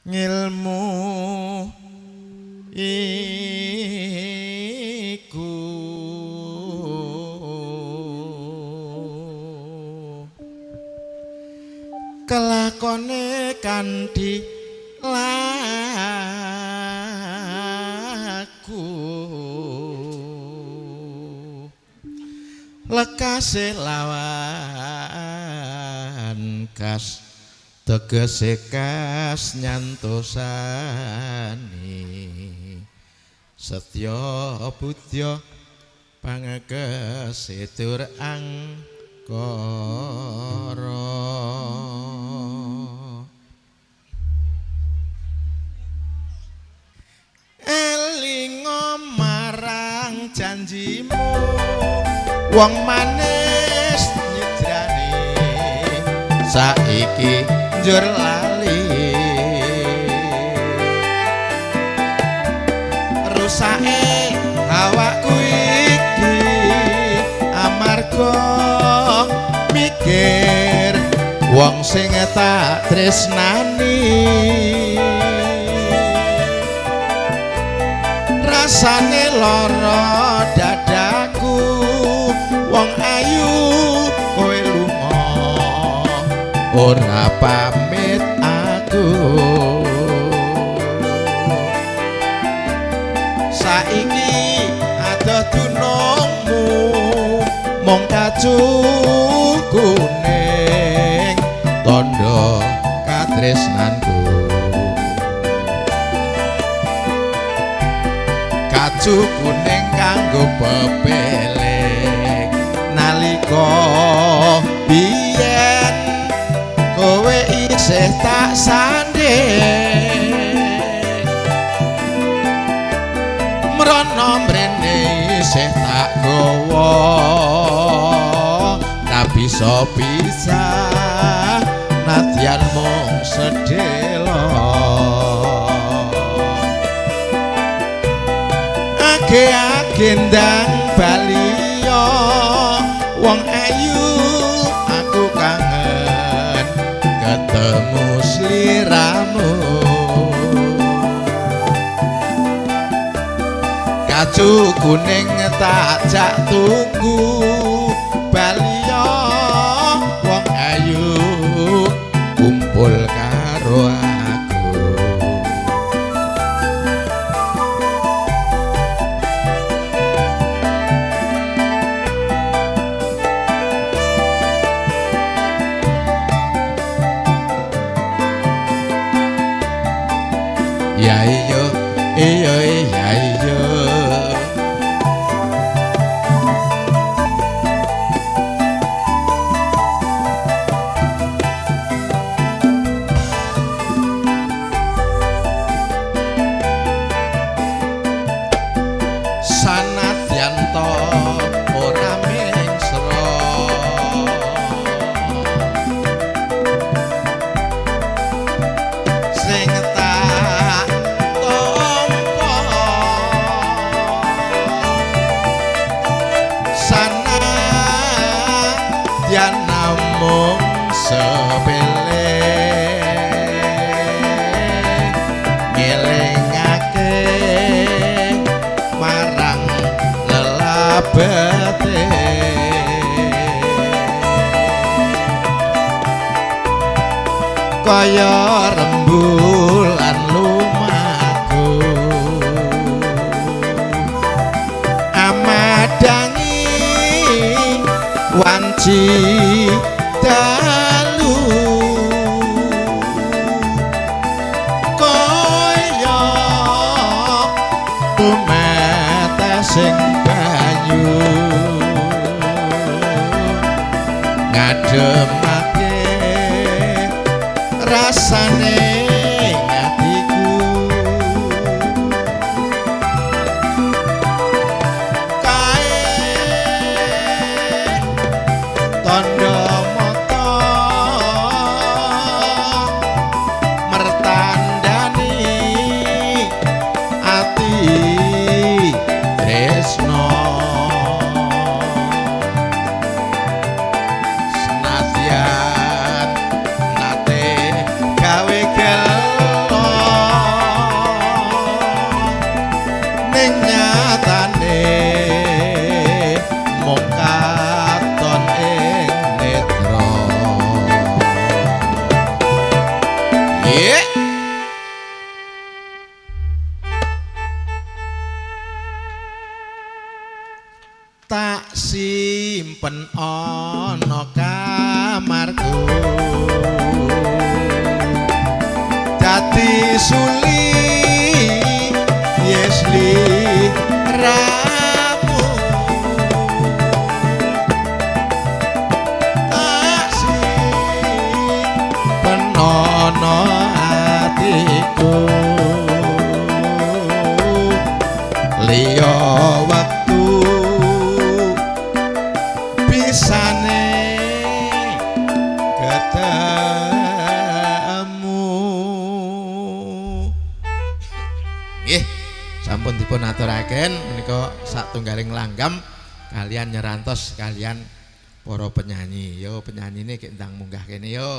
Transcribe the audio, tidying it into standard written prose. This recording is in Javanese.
Ngilmu iku kelakone kanthi laku lekase lawan kas tegese kas nyantosani setya budya pangekese tur angkara. Elinga marang janjimu wong manis nyidrane saiki njur lali rusake awakku iki amarga mikir wong sing tak tresnani rasane lara dadaku wong ayu kowe lunga ora pamit aku saiki adoh dunungmu mung kacu kuning tandha katresnanku kacu kuning kanggo pepeling nalika biyen kowe isih tak sandhing mrono mrene isih tak gawa tak bisa pisah nadyan mung sedhela. Age-age ndang baliya wong ayu aku kangen ketemu sliramu kacu kuning tak jak tunggu baliya wong ayu kumpul karo aku. Ya iyo iyo ya iyo sanadyan to ora mingsra sing tak tampa sanadyan namung sepele ngelingake marang lelabete kaya rembulan lumaku amadangi wanci dalu kaya tumetesing banyu ngademake rasane atiku kae tandha mata mertandani ati tresno senadyan nate gawe Nggih. Tak simpen ana kamarku dadi suli yesli ramu tak simpen ana atiku liya wektu bisane ketemu. Nggih, sampun dipun aturaken menika satunggaling langgam kalian nyerantos kalian para penyanyi. Yo penyanyine gek ndang munggah kene yo.